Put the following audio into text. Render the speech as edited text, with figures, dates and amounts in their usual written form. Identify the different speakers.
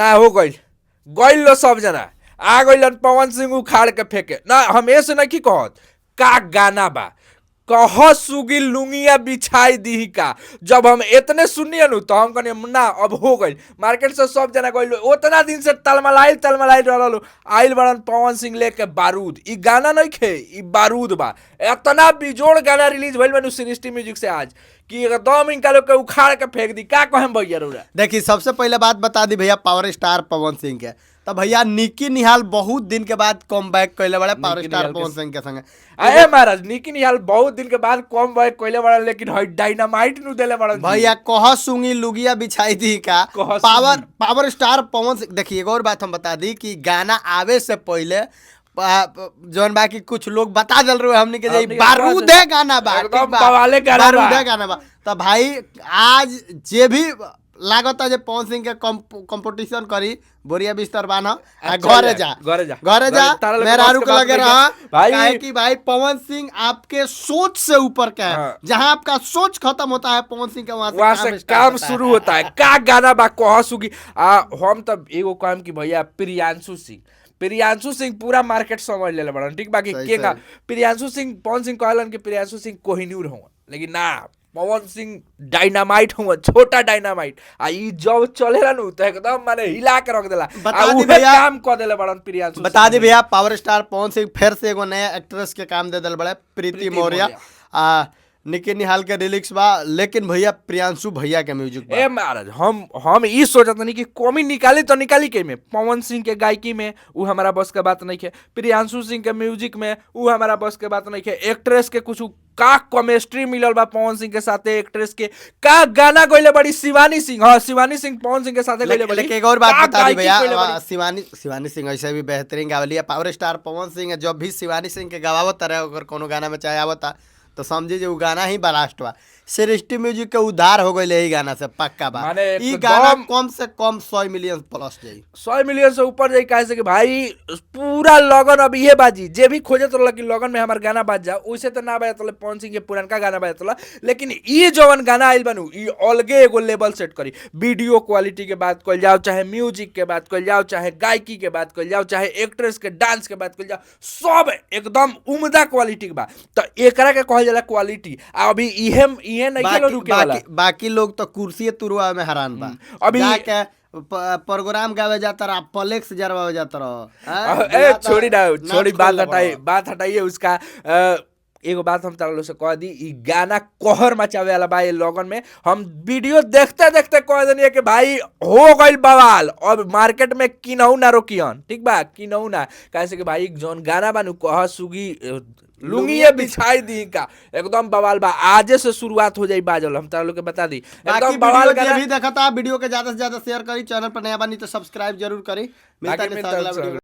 Speaker 1: ना हो गइल, गइल लो सब जना आ गइलन पवन सिंह उखाड़ के फेंके ना। हम ऐसे नहीं कहत का गाना बा, कह सुगी लुंगिया बिछाई दीही का। जब हम इतने सुनिए नु तो हम कहनी ना अब हो गइल, मार्केट से सब जना गइल। उतना दिन से तलमलाइल तलमलाइल रहल, आइल बड़न पवन सिंह लेके बारूद। ई गाना नहीं खे, ई बारूद बा। इतना बिजोड़ गाना रिलीज भइल बा सृष्टि म्यूजिक से आज कि एकदम इनका लोग के उखाड़ के फेंक दी। का कहम भैया रउरा?
Speaker 2: देखिए सबसे पहले बात बता दी भैया पावर स्टार पवन सिंह के, तो भैया निकी निहाल बहुत दिन के बाद कम बैक कैले बड़े पावर स्टार पवन सिंह के संगे।
Speaker 1: अरे महाराज निकी निहाल बहुत दिन के बाद कम बैक कैले बड़े, लेकिन हई डायनामाइट नु देले बड़न
Speaker 2: भैया कह सुंगी लुगिया बिछाई दी का power power star Pawan Singh. देखिए एक और बात हम बता दी कि गाना आवे से पहले जौन बाकी कुछ लोग बता दल रहे हमनी के जे बारूदे गाना बा,
Speaker 1: एकदम बवाले गाना बा,
Speaker 2: बारूदे गाना बा। तो भाई आज जे भी लागता जे पवन सिंह के कंपटीशन करी, बोरिया बिस्तर बान्ह आ घरे जा,
Speaker 1: घरे जा,
Speaker 2: घरे जा, मेहरारू के लगे रहा भाई कि भाई पवन सिंह आपके सोच से ऊपर का है। हाँ। जहाँ आपका सोच खत्म होता है पवन सिंह का
Speaker 1: वहाँ से काम शुरू होता है। का गाना बा कह सुगी। आ हम तब एगो काम की भैया प्रियांशु सिंह, प्रियांशु सिंह पूरा मार्केट समझ ले बड़न, ठीक बाकी के का प्रियांशु सिंह पवन सिंह कहलन कि प्रियांशु सिंह कोहिनूर हुआ, लेकिन ना पवन सिंह डायनामाइट हुआ, छोटा डायनामाइट। आ ई जब चलेला नु तो एकदम माने हिला के रख देला।
Speaker 2: बता दी भैया
Speaker 1: काम क देले बड़न प्रियांशु।
Speaker 2: बता दी भैया पावर स्टार पवन सिंह फिर से एगो नया एक्ट्रेस के काम दे देल बड़े, प्रीति मौर्य। आ निकी निहाल के रिलिक्स बा, लेकिन भैया प्रियांशु भैया के म्यूजिक बा।
Speaker 1: ए महाराज हम ई सोचत नहीं कि कमी निकाली तो निकाली के में, पवन सिंह के गायकी में उ हमारा बस के बात नहीं है, प्रियांशु सिंह के म्यूजिक में उ हमारा बस के बात नहीं है, एक्ट्रेस के कुछ का केमिस्ट्री मिलल बा पवन सिंह के साथे, एक्ट्रेस के का गाना गइले बड़ी शिवानी सिंह। हां शिवानी सिंह पवन सिंह के साथे गइले बड़ी।
Speaker 2: लेकिन एक और बात बता दी भैया, शिवानी शिवानी सिंह ऐसे भी बेहतरीन गावली है। पावर स्टार पवन सिंह जब भी शिवानी सिंह के गवावत रहे अगर कोनो गाना में चाहे आवता तो समझी जो गाना ही ब्लास्ट बा। सृष्टि म्यूजिक के उधार हो गई यही गाना से पक्का बा। ई गाना कम से कम 100 मिलियन प्लस जाई,
Speaker 1: 100 मिलियन से ऊपर जाई। काहे से कि भाई पूरा लगन अब इहे बाजी, जे भी खोजत रहल कि लगन में हमार गाना बाज जा, ओइसे तो ना बाजत रहल पवन सिंह के पुरनका गाना बाजत रहल, लेकिन ई जवन गाना आइल बनू ई अलगे एगो लेवल सेट करी। वीडियो क्वालिटी के बात कइल जाओ, चाहे म्यूजिक के बात कइल जाओ, चाहे गायकी के बात कइल जाओ, चाहे एक्ट्रेस के डांस के बात कइल जाओ, सब एकदम उम्दा क्वालिटी के बा। तो एकरा के कहल जाला क्वालिटी। अभी इहे इहे नहीं खेलो रुके वाला।
Speaker 2: बाकी लोग तो कुर्सी तुरवा में हैरान बा। अभी जाके प्रोग्राम गावे जाता रहा, पलेक्स जरवावे जाता रहा।
Speaker 1: ए छोड़ी ना, छोड़ी बात हटाई, बात हटाइए उसका। एगो बात हम तारा लोग से कह दी, ई गाना कहर मचावे वाला बा। ये लगन में हम वीडियो देखते देखते कह देनी कि भाई हो गइल बवाल, अब मार्केट में किनहु ना रोकियन, ठीक बा, किनहु ना। काहे से कि भाई जौन गाना बानू कह सुगी लुंगिए बिछाई दी का एकदम बवाल बा। आजे से शुरुआत हो जाई बाजल, हम तारा लोग के बता दी एकदम बवाल
Speaker 2: गाना। भी देखता वीडियो के ज्यादा से ज्यादा शेयर करी, चैनल पर नया बानी तो सब्सक्राइब जरूर करी। मिलता है अगला वीडियो।